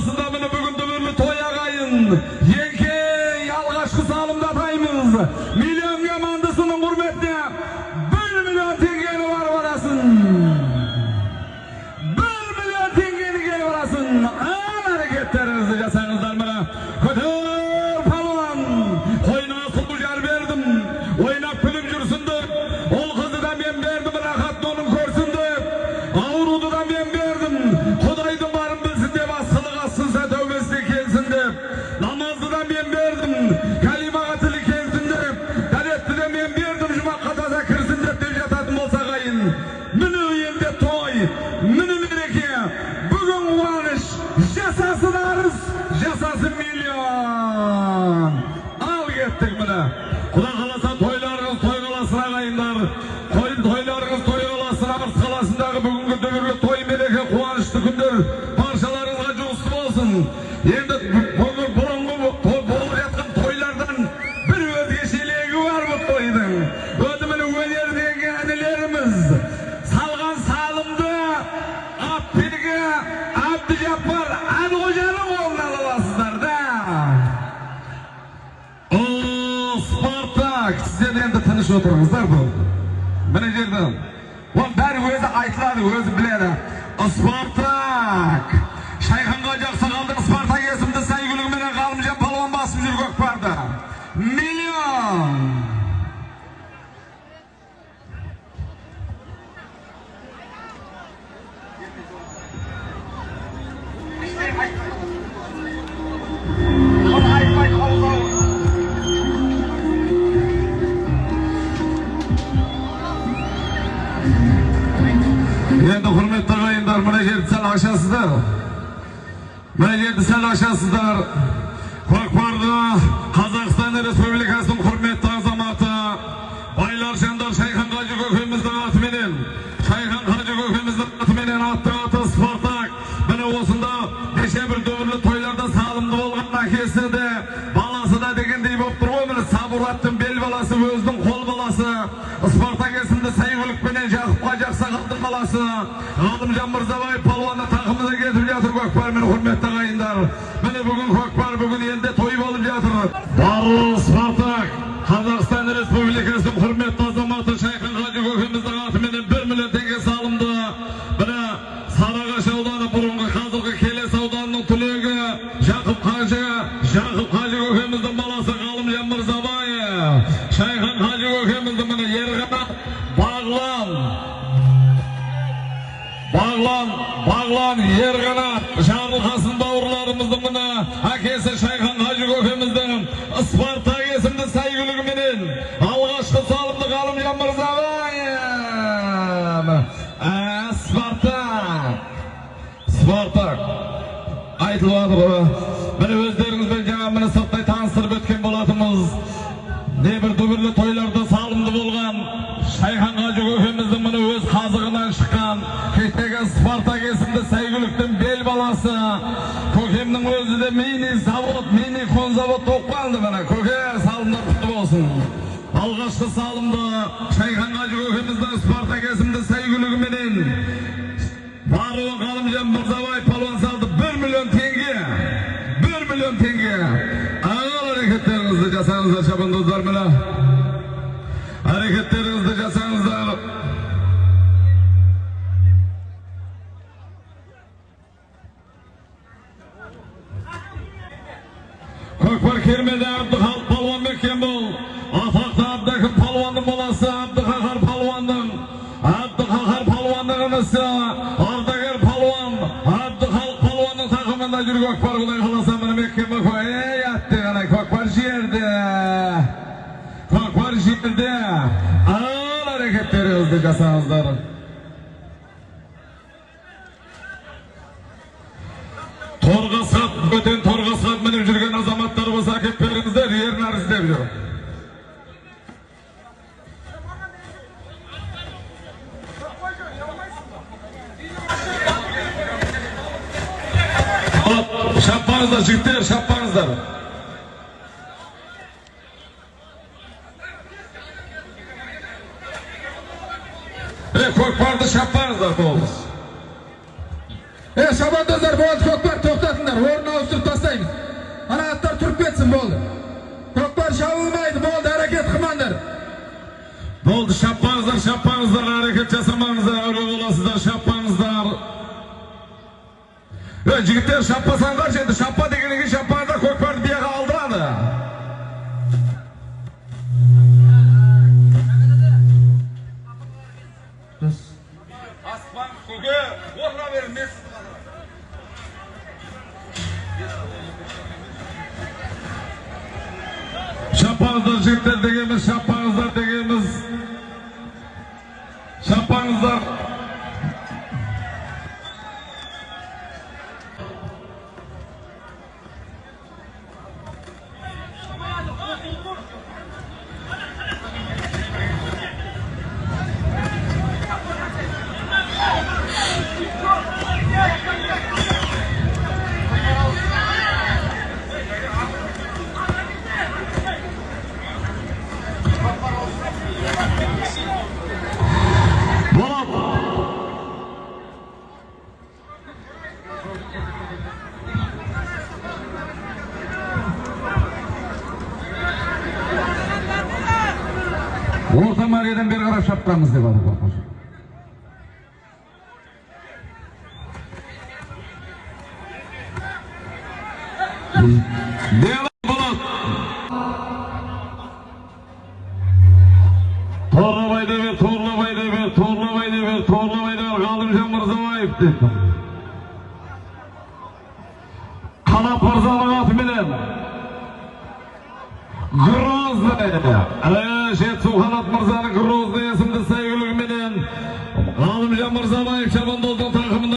Қаласында міне бүгін дүбірлі той, ағайын. Еңкей, алғашқы салымды атаймыз. Миллион командасының құрметіне 1 миллион теңгені барып аласың. 1 миллион теңгені келіп аласың. Ал, әрекеттеріңізді жасаңыздар, міне. Көтер, палуан. Қойныңа сұлу жар бердім. Ойнап күліп жүрсін деп. Ол қызды да мен бердім, рахат оның көрсін деп. Ауруды да мен бердім. Құдайдың барын білсін деп, асқылық асынса тәубесіне келсін деп. Намазды да мен бердім. Калимаға тілі келсін деп. Дәретті де мен бердім, жұмаққа таза кірсін деп деп жататын болса, ағайын. Міне, енді той, міне мереке, бүгін қуаныш, жасасын арыс, жасасын миллион. Ал кеттік, міне. Құда қаласа, тойларыңыз той қаласын, ағайындар. Тойларыңыз той қаласын, Арыс қаласындағы бүгінгі дүбірлі той, мереке, қуанышты күндер баршаларыңызға жұғысты болсын. Енді бүгін бұрынғы болып жатқан тойлардан бір өзгешелігі бар бұл тойдың. Өзі міне өнердегі інілеріміз салған салымды атбегі Әбдіжаппар Әлқожаның қолына ала аласыздар да. О, Спартак, сіздер енді тыныш отырыңыздар бұл. Міне жерде. Оның бәрі өзі айтылады, өзі біледі. Спартак. Шайханға жақсы қалды. Спартак есімді сәйгүлігіменен Ғалымжан палуан басып жүр көкпарды. Миллион. Енді, құрметті ағайындар, мына жерді сәл ашасыздар. Мына жерді сәл ашасыздар. Көкпарды Қазақстан Республикасының құрметті азаматы Байлар Жандар Шайхан Қажы көкеміздің атыменен, Шайхан Қажы көкеміздің атыменен, аттың аты Спартак. Міне, осында неше бір дүбірлі тойларда салымды болған әкесі де, баласы да дегендей болып тұр ғой. Міне, Сабураттың бел баласы, өзінің қол баласы Спартак есімді сәйгүлікпенен Жақыпқа Жақсақалдың баласы Ғалымжан Мырзабаев палуаны тақымына кетіп жатыр көкпармен, құрметті ағайындар. Міне, бүгін көкпар, бүгін елде той болып жатыр. Барлығы Спартак Қазақстан Республикасының құрметті азаматы Шайхан Қажы көкеміздің атыменен 1 миллион теңге салымды. Міне, Сарыағаш ауданы, бұрынғы қазіргі Келес ауданының түлегі Жақып Қажы, Жақып Қажы көкеміздің баласы Ғалымжан Мырзабаев. Шайхан Қажы көкеміздің, міне, Ерғанат Бағлан, Бағлан, Бағлан, Ерғанат, Жарылқасын бауырларымыздың, міне, әкесі Шайхан Қажы көкеміздің Спартак есімді сәйгүлігіменен алғашқы салымды Ғалымжан Мырзабаев. Спартак, Спартак айтылып жатыр ғой. Міне, өздеріңізбен жаңа, міне, сырттай таныстырып өткен болатынбыз. Небір дүбірлі тойларда салымды болған Шайхан Қажы көкеміздің, міне, өз қазығынан шыққан кешегі Спартак есімді сәйгүліктің бел баласы. Көкемнің өзі де мини завод, мини конзавод болып қалды. Міне, көке, салымдар құтты болсын. Алғашқы салымды Шайхан Қажы көкеміздің Спартак есімді сәйгүлігіменен барлығы Ғалымжан Мырзабаев палуан салды 1 миллион теңге. 1 миллион теңге. Ал, әрекеттеріңізді жасаңыздар, шабандоздар, міне. Әрекеттеріңізді жасаңыздар. Көкпар кермеде Әбдіхалық палуан мекен бол. Атақты Әбдіәкім палуанның баласы Әбдіқаһар палуанның, Әбдіқаһар палуанның інісі ардагер палуан Әбдіхалық палуанның тақымында жүр көкпар, құдай қаласа, міне, мекен бол. Ей, әттеген-ай, көкпар жерде. Көкпар жерде. Ал, әрекеттеріңізді жасаңыздар. Торғасқат, бөтен торғасқат мініп жүрген азаматтар болса, әкеп беріңіздер, Ернар іздеп жүр. Ал, шаппаңыздар, жігіттер, шаппаңыздар. Е, көкпарды шаппаңыздар, болды. Е, шабандоздар, болды, көкпар тоқтатыңдар, орын. Болды. Көкпар шабылмайды, болды, әрекет қылмаңдар. Болды, шаппаңыздар, шаппаңыздар, әрекет жасамаңыздар, әуре боласыздар, шаппаңыздар. Ей, жігіттер, шаппасаңдар, енді шаппа дегеннен кейін шаппаңыздар, көкпарды бияға алдырады. Аспан көке, отыра беріңіз. Шаппаңыздар, жігіттер дегеніміз, шаппаңыздар дегеніміз. Шаппаңыздар. Болат. Орта мәреден бері қарап шаптырамыз деп жатыр. Дело Болат. Торлабай бер, торлабай бер, торлабай бер, торлабай бер, Ғалымжан Мырзабаев дейді. Қанат Мырзаның атыменен Грозный. Жетісу Қанат Мырзаның Грозный есімді.